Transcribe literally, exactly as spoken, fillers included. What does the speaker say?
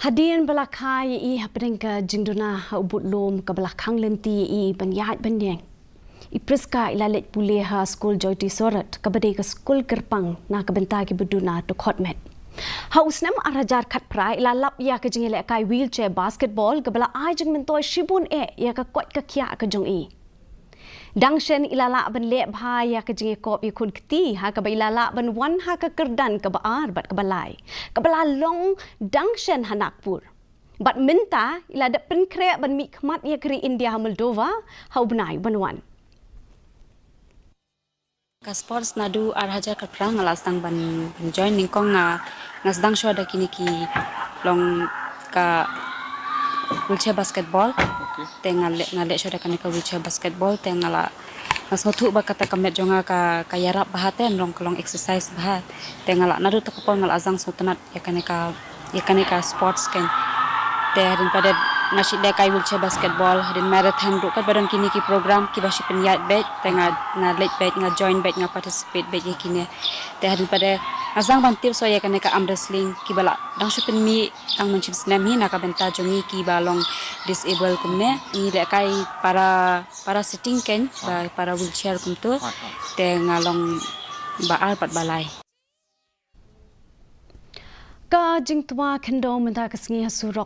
Hadien ba la kha ïa i hapdeng ka jingduna ha u budlum kaba la khang lynti ïa i ban ïaid ban ïeng, i Priska i la leit pule ha skul Jyoti Sorot kaba dei ka skul kyrpang na ka bynta kiba duna dkhot met. Ha u snem ar hajar khatphra i la lap ïa ka jingïalehkai wheelchair basketball kaba la ai jingmyntoi shibun eh ïa ka koit ka khiah ka jong i. Dang shen i la lah ban leh bha ïa ka jingïakop ïakhun kti ha kaba i la lah ban wan ha ka kyrdan kaba ar bad kaba lai kaba la long dang shen ha Nagpur. Bad mynta i la dep pynkhreh ban mihkhmat ïa ka ri India ha Moldova ha u bnai ban wan. Ka sports naduh ar hajar khatphra nga la sdang ban, ban join, nyngkong nga, nga sdang shuwa da kine ki long ka wheelchair basketball. Te nga leh, nga leh shuwa da kane ka wheelchair basketball te nga la, nga sngewthuh ba kata ka met jong nga ka, ka ïarap bha te, long ka long exercise bha. Te nga la naduh ta ka por nga la sdang sngewtynnat ïa kane ka, ïa kane ka sports kein. Te hadien pat de nga shu leh kai wheelchair basketball, hadien marathon ruh, katba don kine ki program kiba shu pynïaid beit te nga, nga leit beit, nga join beit, nga participate beit ïa kine. Te hadien pat de nga sdang ban tip shuwa ïa kane ka arm wrestling kiba la dang shu pynmih tang mynshem snem hi na ka bynta jong ngi kiba long disable kumne. Ngi leh kai para, para sitting kein, ba para wheelchair kumtu. Te nga long ba ar pat ba lai. Ka jingtwa khyndew mynta ka sngi ha surok